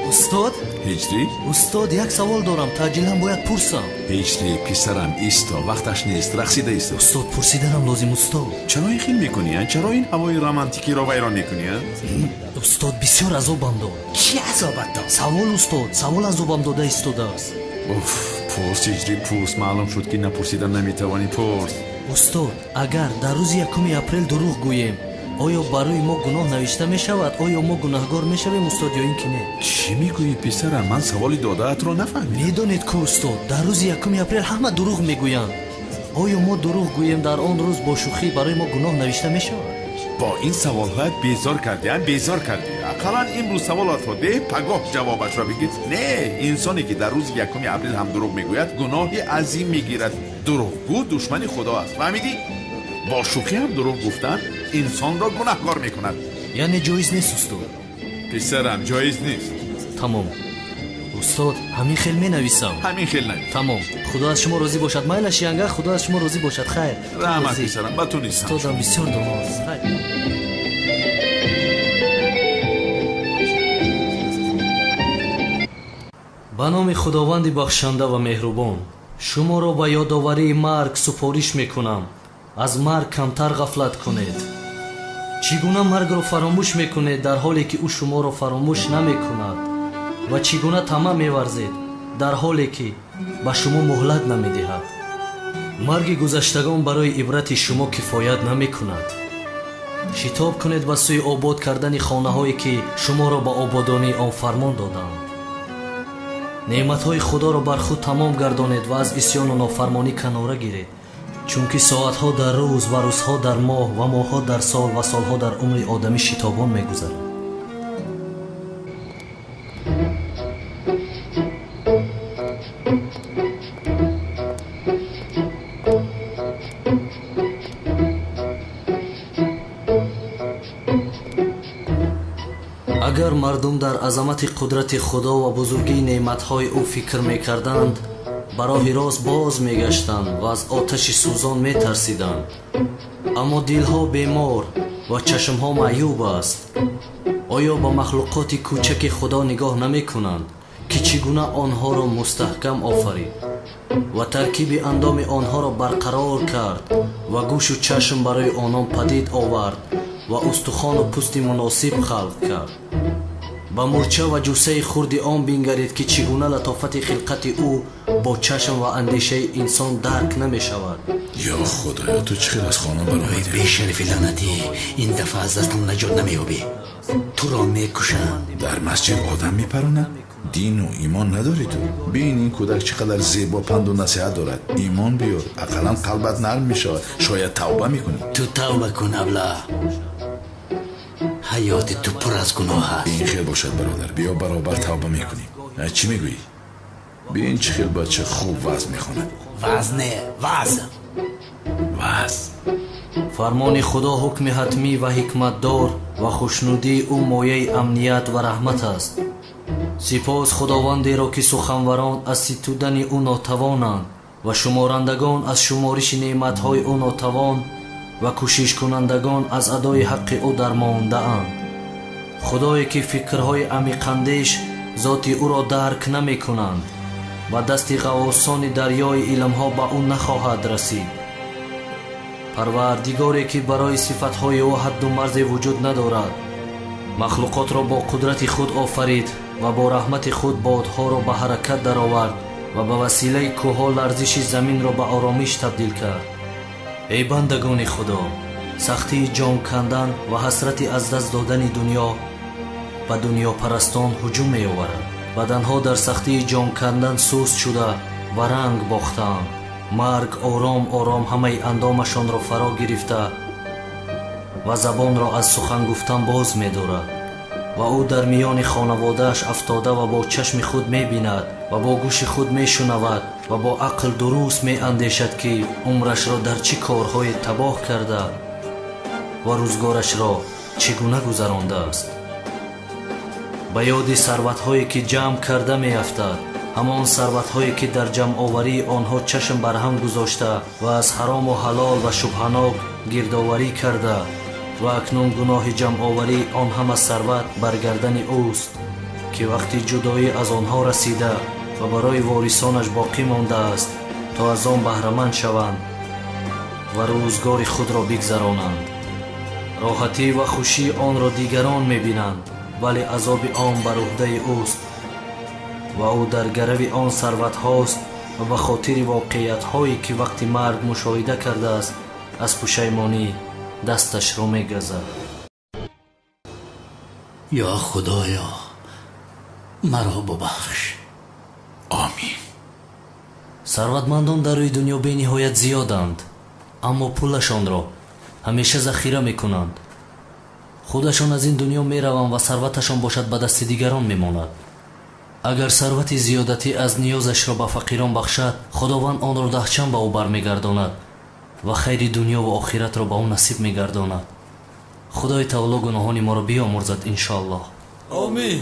Устод? Ҳиҷрӣ? Устод, як савол дорам, таъҷилан бояд пурсам. Ҳиҷрӣ, писарам, исто, вақташ нест, рақсида исто. Устод, пурсиданам лозим, устод. Чаро ин хел мекунӣ, а? Чаро ин ҳавои романтикиро вайрон мекунӣ, а? Устод, бисёр азобам дод. Чӣ азобат дод? Савол, устод, савол азобам дода истодааст. Уф, пурс, ҳиҷрӣ, пурс. Маълум шуд, ки напурсидан наметавонӣ, пурс. Устод, агар дар рӯзи 1 апрел дурӯғ гӯем, оё барои мо гуноҳ навишта мешавад? Оё мо гунаҳгор мешавем, устод, ё ин ки не? Чӣ мегӯӣ, писарам? Ман саволи додаатро нафаҳмидам. Медонед ку, устод, дар рӯзи 1 апрел ҳама дурӯғ мегӯянд. Оё мо дурӯғ гӯем дар он рӯз бо шӯхӣ барои мо гуноҳ навишта мешавад? Бо ин саволҳоят безор кардӣ, а? Безор кардӣ. Ақаллан имрӯз саволатро деҳ, пагоҳ ҷавобашро бигир. Не, инсоне ки дар рӯзи 1 апрел ҳам дурӯғ мегӯяд, гуноҳи азим мегирад. Дурӯғгӯ душмани худо аст, фаҳмидӣ? Бо шӯхӣ ҳам дурӯғ гуфтан инсонро гунаҳкор мекунад. Яъне ҷоиз нест, устод? Писарам, ҷоиз нест. Тамом, устод, ҳамин хел менависам. Ҳамин хел навис. Тамом, худо аз шумо розӣ бошад. Майлаш, янга, худо аз шумо розӣ бошад. Хайр. Раҳмат, писарам, ба ту нестам. Устодам бисёр доно аст. Хайр. Ба номи Худованди бахшанда ва меҳрубон, шуморо ба ёдоварии марг супориш мекунам. Аз марг камтар ғафлат кунед. Чӣ гуна маргро фаромӯш мекунед, дар ҳоле ки ӯ шуморо фаромӯш намекунад? Ва чӣ гуна тамаъ меварзед, дар ҳоле ки ба шумо муҳлат намедиҳад? Марги гузаштагон барои ибрати шумо кифоят намекунад. Шитоб кунед ба сӯи обод кардани хонаҳое ки шуморо ба ободонии он фармон доданд. Неъматҳои Худоро бар худ тамом гардонед ва аз исьёну нофармонӣ канора гиред, чунки соатҳо дар рӯз ва рӯзҳо дар моҳ ва моҳҳо дар сол ва солҳо дар умри одамӣ шитобон мегузаранд. Агар мардум дар азамати қудрати Худо ва бузургии неъматҳои ӯ фикр мекарданд, ба роҳи рост боз мегаштанд ва аз оташи сӯзон метарсиданд. Аммо дилҳо бемор ва чашмҳо маъюб аст. Оё ба махлуқоти кӯчаки Худо нигоҳ намекунанд, ки чӣ гуна онҳоро мустаҳкам офарид ва таркиби андоми онҳоро барқарор кард ва гӯшу чашм барои онон падид овард ва устухону пӯсти муносиб халқ кард? Ба мӯрча ва ҷуссаи хурди он бингаред, ки чӣ гуна латофати хилқати ӯ бо чашм ва андешаи инсон дарк намешавад. Ё Худоё, ту чӣ хел аз хона баромадӣ? Бешарифи лаънатӣ, ин дафъа аз дастам наҷот намеёбӣ. Туро мекушам. Дар масҷид одам мепаронад? Дину имон надорӣ ту? Бин, ин кӯдак чӣ қадар зебо панду насиҳат дорад. Имон биёр, ақаллан қалбат нарм мешавад. Шояд тавба мекунӣ. Ту тавба кун, абла. Ҳаёти ту пур аз гуноҳ аст. Ин хел бошад, бародар, биё баробар тавба мекунем. Чӣ мегӯӣ? Бин, чӣ хел бача хуб вазн мехонад. Вазн не, вазн. Вазн. Фармони Худо ҳукми ҳатмӣ ва ҳикматдор ва хушнудии ӯ мояи амният ва раҳмат аст. Сипос Худовандеро, ки суханварон аз ситудани ӯ нотавонанд ва шуморандагон аз шумориши неъматҳои ӯ нотавон ва кӯшишкунандагон аз адои ҳаққи ӯ дармондаанд. Худое ки фикрҳои амиқандеш зоти ӯро дарк намекунанд ва дасти ғаввосони дарёи илмҳо ба ӯ нахоҳад расид. Парвардигоре ки барои сифатҳои ӯ ҳадду марзе вуҷуд надорад, махлуқотро бо қудрати худ офарид ва бо раҳмати худ бодҳоро ба ҳаракат даровард ва ба василаи кӯҳҳо ларзиши заминро ба оромиш табдил кард. Эй бандагони Худо, сахтии ҷон кандан ва ҳасрати аз даст додани дунё ба дунёпарастон ҳуҷум меоварад. Баданҳо дар сахтии ҷон кандан суст шуда ва ранг бохтаанд. Марг ором ором ҳамаи андомашонро фаро гирифта ва забонро аз сухан гуфтан боз медорад ва ӯ дар миёни хонаводааш афтода ва бо чашми худ мебинад ва бо гӯши худ мешунавад ва бо ақл дуруст меандешад, ки умрашро дар чӣ корҳое табоҳ карда ва рӯзгорашро чӣ гуна гузарондааст. Ба ёди сарватҳое ки ҷамъ карда меафтад, Ҳамон сарватҳое ки дар ҷамъоварии онҳо чашм бар ҳам гузошта ва аз ҳарому ҳалол ва шубҳанок гирдоварӣ карда ва акнун гуноҳи ҷамъоварии он ҳама сарват бар гардани ӯст, ки вақти ҷудоӣ аз онҳо расида ва барои ворисонаш боқӣ мондааст то аз он баҳраманд шаванд ва рӯзгори худро бигзаронанд. Роҳатӣ ва хушии онро дигарон мебинанд, вале азоби он бар уҳдаи ӯст ва ӯ дар гарави он сарватҳост ва ба хотири воқеиятҳое ки вақти марг мушоҳида кардааст аз пушаймонӣ дасташро мегазад. Ё Худоё, маро бубахш. Омин. Сарватмандон дар рӯи дунё бениҳоят зиёданд, аммо пулашонро ҳамеша захира мекунанд. Худашон аз ин дунё мераванд ва сарваташон бошад ба дасти дигарон мемонад. Агар сарвати зиёдатӣ аз ниёзашро ба фақирон бахшад, Худованд онро даҳчанд ба ӯ бармегардонад ва хайри дунё ва охиратро ба ӯ насиб мегардонад. Худои таоло гуноҳони моро биёмурзад, иншоаллоҳ. Омин.